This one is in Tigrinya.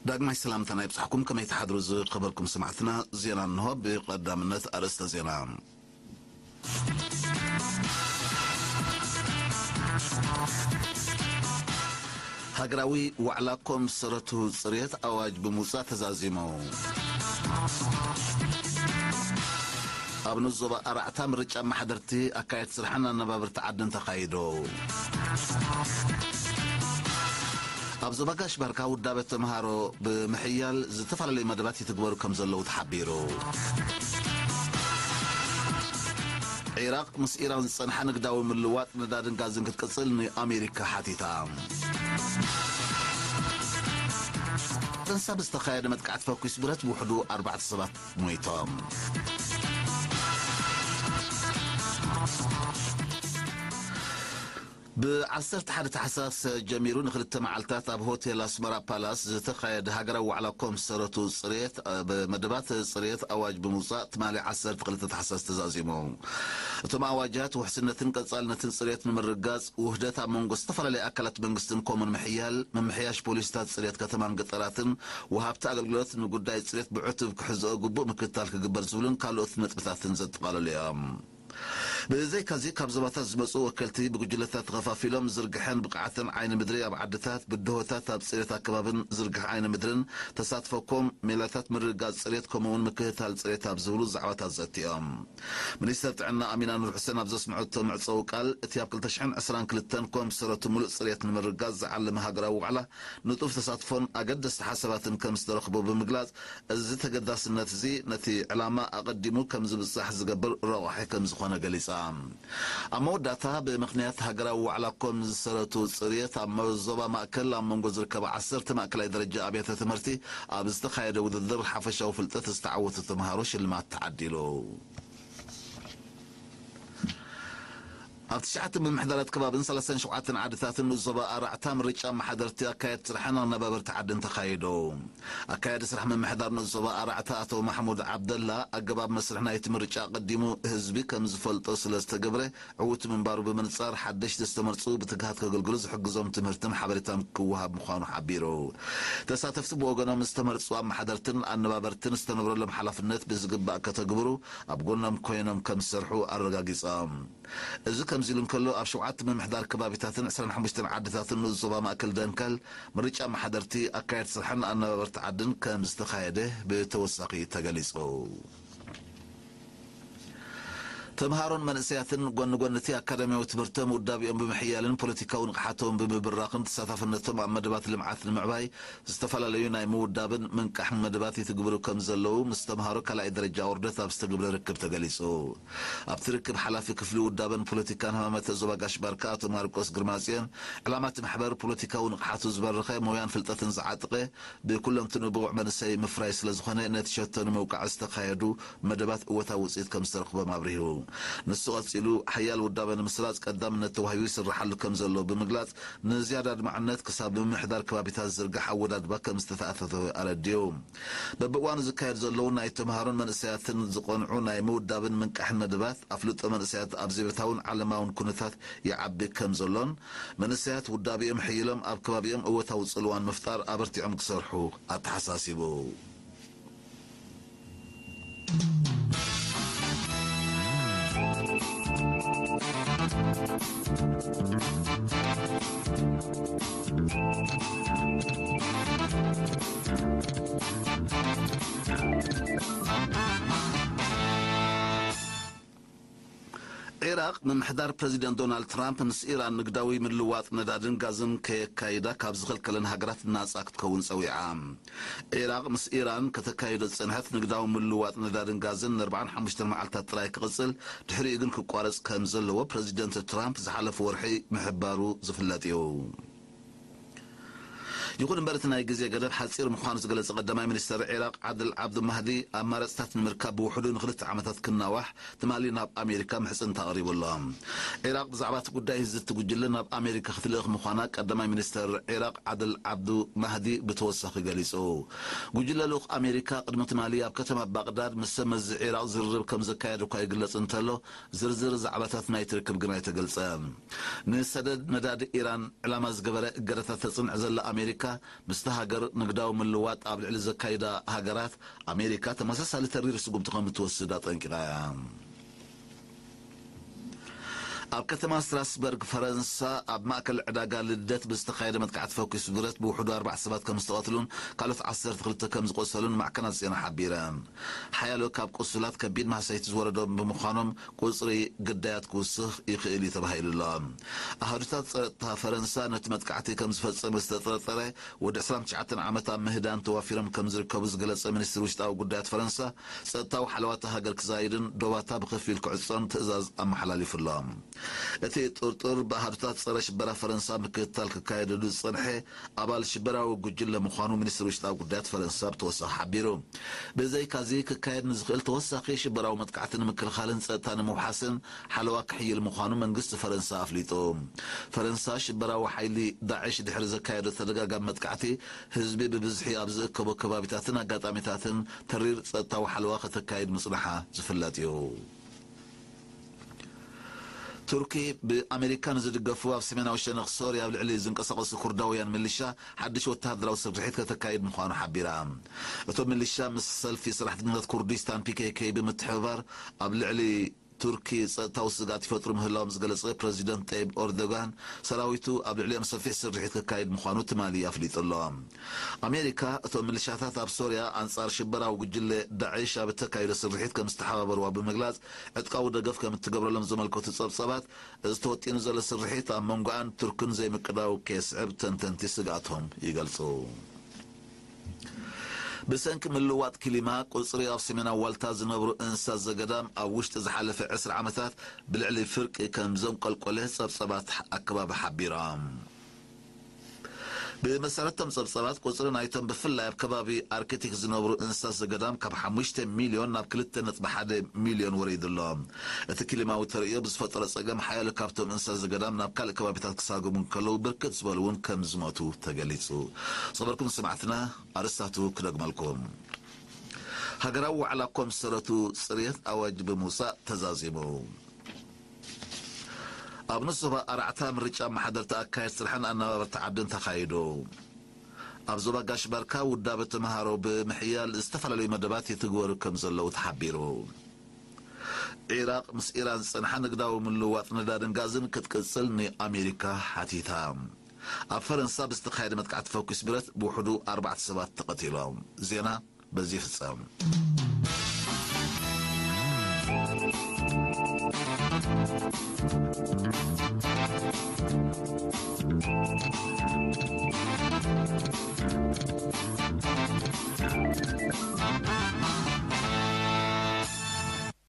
ዳግማይ ሰላምታና ይብጻሕኩም። ከመይ ትሓድሩ ዝኸበርኩም ሰማዕትና? ዜና እንሆ። ብቐዳምነት ኣርእስተ ዜና። ሃገራዊ ዋዕላ ኮምሰረቱ ጽሬት ኣዋጅ ብምውጻእ ተዛዚሙ። ኣብ ንዞባ ኣራዕታ ምርጫ ማሕደርቲ ኣካየድቲ ስራሕን ኣነባበርቲ ዓድን ተኻይዶ። ኣብ ዞባ ጋሽ ባርካ ውዳበ ተምሃሮ ብምሕያል ዝተፈላለዩ መደባት ይትግበሩ ከም ዘለዉ ተሓቢሩ። ዒራቕ ምስ ኢራን ዝጸንሓ ንግዳዊ ምልዋጥ ነዳድን ጋዝን ክትቅጽል ንኣሜሪካ ሓቲታ። ፈረንሳ ብዝተኻየደ መጥቃዕቲ ፈኲስ ብረት ብውሕዱ ኣርባዕተ ሰባት ሞይቶም። ብ ዓሰርተ ሓደ ታሕሳስ ጀሚሩ ንኽልተ መዓልታት ኣብ ሆቴል ኣስመራ ፓላስ ዝተኻየደ ሃገራዊ ዋዕላ ኮምሰረቱ ጽሬት፣ ብ መደባት ጽሬት ኣዋጅ ብምውጻእ ትማሊ ዓሰርተ ክልተ ታሕሳስ ተዛዚሙ። እቶም ኣዋጃት ውሕስነትን ቀጻልነትን ጽሬት ንምርግጋጽ፣ ውህደት ኣብ መንጎ ዝተፈላለዩ ኣካላት መንግስትን ኮሙን ምሕያል፣ ምምሕያሽ ፖሊሲታት ጽሬት ከተማን ገጠራትን፣ ወሃብቲ ኣገልግሎት ንጉዳይ ጽሬት ብዕቱብ ክሕዝኦ ግቡእ ምክትታል ክግበር ዝብሉን ካልኦት ነጥብታትን ዘጠቓለሉ እዮም። ብዘይካዚ፣ ካብ ዞባታት ዝመጹ ወከልቲ ብጉጅለታት ተኸፋፊሎም ዝርግሐን ብቕዓትን ዓይኒ ምድሪ ኣብ ዓድታት፣ ብድሆታት ኣብ ጽሬት ኣከባብን ዝርግሐ ዓይኒ ምድርን ተሳትፎ ኮም ሜላታት ምርግጋጽ ጽሬት፣ ከምኡ'ውን ምክትታል ጽሬት ኣብ ዝብሉ ዛዕባታት ዘትዮም። ሚኒስተር ጥዕና ኣሚና ኑር ሑሴን ኣብ ዘስምዐቶ መዕጸዊ ቃል፣ እቲ ኣብ ክልተ ሽሕን ዕስራን ክልተን ኮም ሰረቱ ምሉእ ጽሬት ንምርግጋጽ ዝዓለመ ሃገራዊ ዋዕላ ንጡፍ ተሳትፎን ኣገደስቲ ሓሳባትን ከም ዝተረኽቦ ብምግላጽ፣ እዚ ተገዳስነት እዚ ነቲ ዕላማ ኣቐዲሙ ከም ዝብጻሕ ዝገብር ረቋሒ ከም ዝኾነ ገሊጻ። ኣብ መወዳእታ፣ ብምኽንያት ሃገራዊ ዋዕላ ኮም ዝሰረቱ ጽሬት፣ ኣብ መ-፣ ዞባ ማእከል ኣብ መንጎ ዝርከባ ዓሰርተ ማእከላይ ደረጃ ኣብያተ ትምህርቲ ኣብ ዝተኻየደ ውድድር ሓፈሻዊ ፍልጠት ዝተዓወቱ ተምሃሮ ሽልማት ተዓዲሉ። ኣብ ትሽዓተ ምምሕዳራት ከባብን ሰላሳን ሸውዓተን ዓድታትን ንኡስ ዞባ ኣራዕታ ምርጫ ኣመሓደርቲ፣ ኣካየድቲ ስራሕን ኣነባበርቲ ዓድን ተኻይዶ። ኣካያዲ ስራሕ ምምሕዳር ንኡስ ዞባ ኣራዕታ ኣቶ ማሕሙድ ዓብደላ፣ ኣገባብ መስርሕ ናይቲ ምርጫ ኣቐዲሙ ህዝቢ ከም ዝፈልጦ ስለ ዝተገብረ፣ ዕዉት ምንባሩ ብምንጻር፣ ሓደሽቲ ዝተመርጹ ብትግሃት ከገልግሉ ዝሕግዞም ትምህርትን ሓበሬታን ክወሃብ ምዃኑ ሓቢሩ። ተሳተፍቲ ብወገኖም፣ ዝተመርጹ ኣመሓደርትን ኣነባበርትን ዝተነብረሎም ሓላፍነት ብዝግባእ ከተግብሩ ኣብ ጎኖም ኮይኖም ከም ዝሰርሑ ኣረጋጊጾም። እዚ ከምዚ ኢሉ እንከሎ፣ ኣብ ሸውዓተ ምምሕዳር ከባቢታትን ዕስራን ሓሙሽተን ዓድታትን ንኡስ ዞባ ማእከል ደንከል ምርጫ ኣመሓደርቲ፣ ኣካየድቲ ስራሕን ኣነባበርቲ ዓድን ከም ዝተኻየደ ብተወሳኺ ተገሊጹ። ተምሃሮን መንእሰያትን ጎኒ ጎኒ እቲ ኣካዳሚያዊ ትምህርቶም ውዳቤኦም ብምሕያልን ፖለቲካዊ ንቕሓቶም ብምብራኽን ተሳታፍነቶም ኣብ መደባት ልምዓት ንምዕባይ ዝተፈላለዩ ናይ ምውዳብን ምንቃሕን መደባት ይትግብሩ ከም ዘለዉ ምስ ተምሃሮ ካልኣይ ደረጃ ውርደት ኣብ ዝተገብረ ርክብ ተገሊጹ። ኣብቲ ርክብ ሓላፊ ክፍሊ ውዳበን ፖለቲካን ሃማመተ ዞባ ጋሽ ባርካ ኣቶ ማርቆስ ግርማጽዮን፣ ዕላማ እቲ ማሕበር ፖለቲካዊ ንቕሓቱ ዝበረኸ፣ ሞያን ፍልጠትን ዝዓጥቀ፣ ብኩለንትንኡ ብቑዕ መንእሰይ ምፍራይ ስለ ዝኾነ፣ ነቲ ሸቶ ንምውቃዕ ዝተኻየዱ መደባት እወታዊ ውጽኢት ከም ዝተረኽቦም ኣብሪሁ። ንሱ ቀጺሉ፣ ሓያል ውዳበ ንምስራጽ ቀዳምነት ተዋሂቡ ይስርሓሉ ከም ዘሎ ብምግላጽ፣ ንዝያዳ ኣድማዕነት ክሳብ ምምሕዳር ከባቢታት ዝዝርጋሕ ኣወዳድባ ከም ዝተተኣታተወ ኣረዲኡ። በብእዋኑ ዝካየዱ ዘለዉ ናይ ተምሃሮን መንእሰያትን ዝቐንዑ ናይ ምውዳብን ምንቃሕን መደባት፣ ኣፍልጦ መንእሰያት ኣብ ዜብታውን ዓለማውን ኩነታት ይዓቢ ከም ዘሎን፣ መንእሰያት ውዳቤኦም ሕይሎም ኣብ ከባቢኦም እወታዊ ጽልዋ ንምፍጣር ኣበርቲዖም ክሰርሑ ኣተሓሳሲቡ። ዒራቕ፣ ምምሕዳር ፕረዚደንት ዶናልድ ትራምፕ ምስ ኢራን ንግዳዊ ምልዋጥ ነዳድን ጋዝን ከየካይዳ ካብ ዝኸልከለን ሃገራት ናጻ ክትከውን ጸዊዓ። ዒራቕ ምስ ኢራን ከተካይዶ ዝጸንሐት ንግዳዊ ምልዋጥ ነዳድን ጋዝን ንኣርባዓን ሓሙሽተን መዓልታት ጥራይ ክቕጽል፣ ድሕሪኡ ግን ክቋረጽ ከም ዘለዎ ፕረዚደንት ትራምፕ ዝሓለፈ ወርሒ ምሕባሩ ዝፍለጥ እዩ። ይኹን እምበር፣ እቲ ናይ ግዜ ገደብ ሓጺር ምዃኑ ዝገለጸ ቀዳማይ ሚኒስተር ዒራቕ ዓድል ዓብዱ ማህዲ፣ ኣማራጽታት ንምርካብ ብውሕዱ ንኽልተ ዓመታት ክናዋሕ ትማሊ ናብ ኣሜሪካ ምሕጽንታ ኣቕሪቡ ኣሎ። ዒራቕ ብዛዕባ እቲ ጉዳይ ዝዝቲ ጉጅለ ናብ ኣሜሪካ ክትልእኽ ምዃና ቀዳማይ ሚኒስተር ዒራቕ ዓድል ዓብዱ ማህዲ ብተወሳኺ ገሊጹ። ጉጅለ ልኡኽ ኣሜሪካ ቅድሚ ትማሊ ኣብ ከተማ ባቕዳድ ምስ ሰብ መዚ ዒራቕ ዝርርብ ከም ዘካየደ እኳ ይግለጽ እንተሎ፣ ዝርዝር ዛዕባታት ናይቲ ርክብ ግን ኣይተገልጸን። ንሰደድ ነዳዲ ኢራን ዕላማ ዝገበረ እገዳታት ተጽንዕ ዘላ ኣሜሪካ፣ ምስቲ ሃገር ንግዳዊ ምልዋጥ ኣብ ልዕሊ ዘካይዳ ሃገራት ኣሜሪካ ተመሳሳሊ ተሪር ስጉምቲ ከም እትወስድ ኣጠንቂቓ እያ። ኣብ ከተማ ስትራስበርግ ፈረንሳ ኣብ ማእከል ዕዳጋ ልደት ብዝተኻየደ መጥቃዕቲ ፈኲስ ብረት ብውሕዱ ኣርባዕተ ሰባት ከም ዝተቐትሉን ካልኦት ዓሰርተ ክልተ ከም ዝቖሰሉን ማዕከናት ዜና ሓቢረን። ሓያሎ ካብ ቁሱላት ከቢድ ማህሰይቲ ዝወረዶም ብምዃኖም ቁጽሪ ግዳያት ክውስኽ ይኽእል እዩ ተባሂሉ ኣሎ። ኣሃዱታት ጸጥታ ፈረንሳ ነቲ መጥቃዕቲ ከም ዝፈጸመ ዝተጠርጠረ ወዲ ዕስራን ትሽዓተን ዓመት ኣብ ምህዳን ተዋፊሮም ከም ዝርከቡ ዝገለጸ ሚኒስትሪ ውሽጣዊ ጉዳያት ፈረንሳ፣ ጸጥታዊ ሓለዋት ሃገር ክዛይድን ዶባታ ብኸፊል ክዕጾን ትእዛዝ ኣመሓላሊፉ ኣሎ። እቲ ጥርጡር ብኣሃዱታት ጸረ ሽበራ ፈረንሳ ምክትታል ክካየደሉ ዝጸንሐ ኣባል ሽበራዊ ጉጅለ ምዃኑ ሚኒስትሪ ውሽጣዊ ጉዳያት ፈረንሳ ብተወሳኺ ሓቢሩ። ብዘይካዚ ክካየድ ንዝኽእል ተወሳኺ ሽበራዊ መጥቃዕቲ ንምክልኻልን ጸጥታ ንምውሓስን ሓለዋ ክሕይል ምዃኑ መንግስቲ ፈረንሳ ኣፍሊጡ። ፈረንሳ ሽበራዊ ሓይሊ ዳዕሽ ድሕሪ ዘካየዶ ተደጋጋሚ መጥቃዕቲ ህዝቢ ብብዝሒ ኣብ ዝእከቦ ከባቢታትን ኣጋጣሚታትን ተሪር ጸጥታዊ ሓለዋ ከተካይድ ምጽንሓ ዝፍለጥ እዩ። ቱርኪ ብኣሜሪካ ንዝድገፉ ኣብ ሰሜናዊ ሸነኽ ሶርያ ኣብ ልዕሊ ዝንቀሳቐሱ ኩርዳውያን ሚሊሻ ሓድሽ ወተሃደራዊ ስርሒት ከተካይድ ምዃኑ ሓቢራ። እቶም ሚሊሻ ምስ ሰልፊ ሰራሕተኛታት ኩርዲስታን ፒ ኬ ኬ ብምትሕብባር ኣብ ልዕሊ ቱርኪ ጸጥታዊ ስግኣት ይፈጥሩ ምህላዎም ዝገለጸ ፕረዚደንት ጠይብ ኦርዶጋን፣ ሰራዊቱ ኣብ ልዕሊኦም ሰፊሕ ስርሒት ከካይድ ምዃኑ ትማሊ ኣፍሊጡ ኣሎ። ኣሜሪካ እቶም ሚሊሻታት ኣብ ሶርያ ኣንጻር ሽበራዊ ጉጅለ ዳዕሽ ኣብ እተካይዶ ስርሒት ከም ዝተሓባበርዋ ብምግላጽ፣ ዕጥቃዊ ደገፍ ከም እትገብረሎም ዘመልከቱ ጸብጸባት፣ እዚ ተወጢኑ ዘሎ ስርሒት ኣብ መንጎኣን ቱርክን ዘይምቅዳው ከየስዕብ ተንተንቲ ስግኣቶም ይገልጹ። ብሰንኪ ምልዋጥ ክሊማ፣ ቁጽሪ ኣብ ሰሜናዊ ዋልታ ዝነብሩ እንስሳ ዘገዳም ኣብ ውሽጢ ዝሓለፈ ዕስራ ዓመታት ብልዕሊ ፍርቂ ከም ዘንቆልቆለ ጸብጸባት ኣከባቢ ሓቢሮም። ብመሰረቶም ጸብጸባት፣ ቁጽሪ ናይቶም ብፍላይ ኣብ ከባቢ ኣርክቲክ ዝነብሩ እንስሳ ዘገዳም ካብ ሓሙሽተ ሚልዮን ናብ ክልተ ነጥቢ ሓደ ሚልዮን ወሪዱ ኣሎ። እቲ ክሊማዊ ተርእዮ ብዝፈጠሮ ጸገም፣ ሓያሎ ካብቶም እንስሳ ዘገዳም ናብ ካልእ ከባቢታት ክሳገሙ እንከለዉ፣ ብርክት ዝበሉ እውን ከም ዝሞቱ ተገሊጹ። ዝኸበርኩም ሰማዕትና፣ ኣርእስታቱ ክደግመልኩም። ሃገራዊ ዋዕላ ኮምሰረቱ ጽሬት ኣዋጅ ብምውጻእ ተዛዚሙ። ኣብ ንስ ዞባ ኣርባዕተ ምርጫ ኣመሓደርቲ ኣካየድ ስራሕን ኣነባበርቲ ዓድን ተኻይዱ። ኣብ ዞባ ጋሽ ባርካ ውዳበ ተምሃሮ ብምሕያል ዝተፈላለዩ መደባት ይትግበሩ ከም ዘለዉ ተሓቢሩ። ዒራቕ ምስ ኢራን ዝጸንሓ ንግዳዊ ምልውዋጥ ነዳድን ጋዝን ክትቅጽል ንኣሜሪካ ሓቲታ። ኣብ ፈረንሳ ብዝተኻየደ መጥቃዕቲ ፈኲስ ብረት ብውሕዱ ኣርባዕተ ሰባት ተቐቲሎም። ዜና በዚ ይፍጸም።